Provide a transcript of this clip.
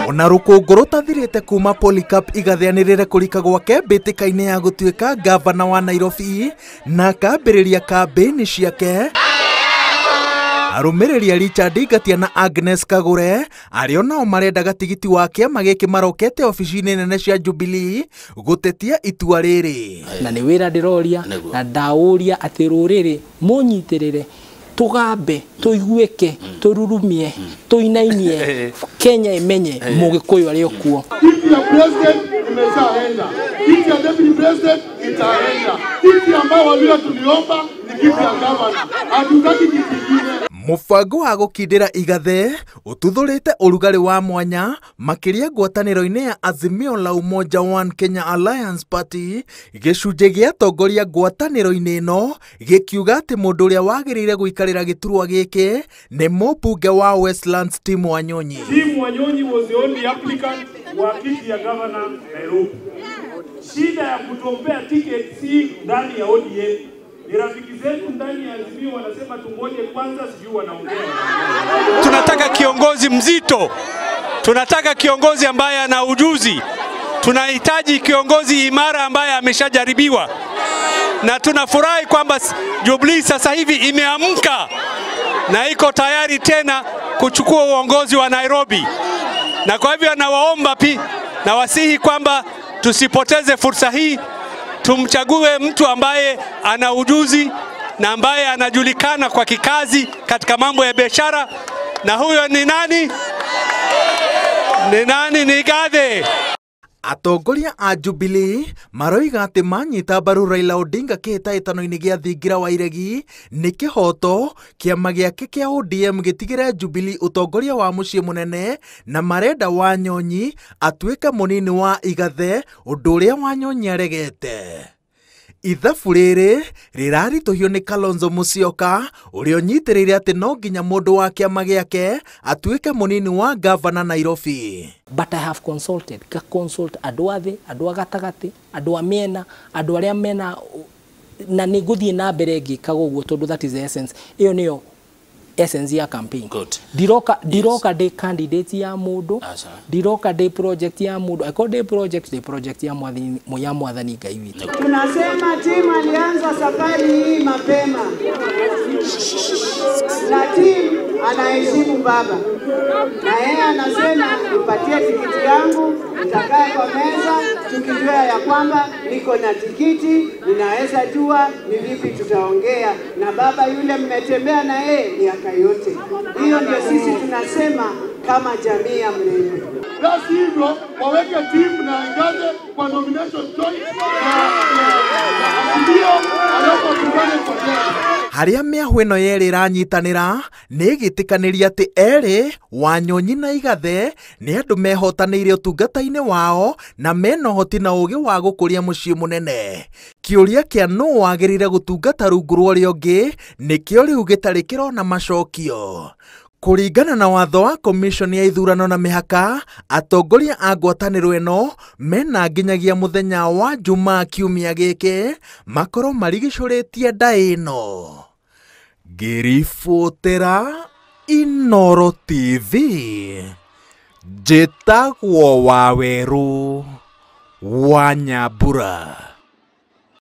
Ona rũkũngũ rũtathirĩte kuma Polycarp igathianĩrĩre kũrika gwake mbĩtĩka-inĩ ya gũtuĩka gavana wa Nairobi na akambĩrĩria kambĩini ciake. Arũmĩrĩri a Richard Ngatia na Agnes Kagure arĩa onao marendaga tigiti wa kĩama gĩkĩ marokete obici-inĩ nene cia Jubilee gũtetia itua rĩrĩ. Na nĩ wĩra ndĩroria na ndaũria atĩ rũrĩrĩ mũnyitĩrĩre tugambe tuiguĩke tururumie tuinainie Kenya imenye Mũgĩkũyũ arĩ okuo. Kiti ya president imeshaenda, kiti ya deputy president itaenda, kiti ambayo walio tuliomba ni kiti ya governor, hatutaki kiti kingine. Mũbango wa gũkindĩra Igathe ũtuthũrĩte ũrugarĩ wa mwanya makĩria ngwatanĩro-inĩ ya Azimio la Umoja One Kenya Alliance Party. Gĩcunjĩ gĩa atongoria ngwatanĩro-inĩ ĩno gĩkiuga atĩ mũndũ ũrĩa wagĩrĩire gũikarĩra gĩturwa gĩkĩ nĩ mũmbunge wa Westlands Tim Wanyonyi. Tim Wanyonyi was the only applicant wa kiti ya governor Nairobi. Shida ya kutompea ticket si ndani ya ODM. Ni rafiki zetu ndani ya Azimio wanasema tungoje kwanza, sijui wanaongea. Tunataka kiongozi mzito. Tunataka kiongozi ambaye ana ujuzi. Tunahitaji kiongozi imara ambaye ameshajaribiwa. Na tunafurahi kwamba Jubilee sasa hivi imeamka na iko tayari tena kuchukua uongozi wa Nairobi. Na kwa hivyo nawaomba pia na wasihi kwamba tusipoteze fursa hii. Tumchague mtu ambaye ana ujuzi na ambaye anajulikana kwa kikazi katika mambo ya biashara. Na huyo ni nani? Ni nani? Ni Igathe. Atongoria a Jubilee maroiga atĩ manyita mbaru Raila Odinga kĩhĩtahĩtano-inĩ gĩa thingira wa iregi nĩ kĩhoto kĩama gĩake kĩa ODM gĩtigĩre Jubilee ũtongoria wa mũciĩ mũnene na marenda Wanyonyi atuĩke mũnini wa Igathe, ũndũ ũrĩa Wanyonyi aregete. Ithabu rĩrĩ rĩraritũhio nĩ Kalonzo Musyoka ũrĩa ũnyitĩrĩire atĩ no nginya mũndũ wa kĩama gĩake atuĩke mũnini wa gavana Nairobi. But I have consulted, ka consult andũ a thĩ, andũ a gatagatĩ, andũ a mĩena, andũ arĩa mena, na nĩ ngũthiĩ na mbere ngĩkaga ũguo tondũ that is the essence. Ĩyo nĩyo essence ya campaign. Good. Ndiroka ndĩ candidate ya mũndũ, ndiroka ndĩ project ya mũndũ. Angĩkorwo ndĩ project, ndĩ project ya mwathani, ya mwathani Ngai witũ. Tunasema timu alianza safari hii mapema na timu anaheshimu baba, na yeye anasema nipatie tikiti yangu, nitakae kwa meza tukijua ya kwamba niko na tikiti, ninaweza jua ni vipi tutaongea na baba yule mmetembea na yeye miaka yote. Hiyo ndio sisi tunasema kama jamii ya Mlembe. La sivyo waweke timu na Igathe kwa nomination joint na Azimio, alafu tufanye kwa tena. Harĩa mĩahũ ĩno yerĩ ĩranyitanĩra nĩ ĩgĩtĩkanĩria atĩ erĩ Wanyonyi na Igathe nĩ andũ mehotanĩire ũtungata-inĩ wao na mena ũhoti na ũgĩ wa gũkũria mũciĩ mũnene. Kĩũria kĩa nũ wagĩrĩire gũtungata rungu rwa ũrĩa ũngĩ nĩkĩo rĩu gĩtarĩ kĩrona macokio. Kũringana na watho wa Commission ya ithurano na mĩhaka, atongoria a ngwatanĩro ĩno mena nginyagia mũthenya wa Jumaa kiumia gĩkĩ makorwo marigicũrĩtie ndaĩ ĩno. Ngĩribotera Inooro TV, njĩtagwo Wawerũ wa Nyambura.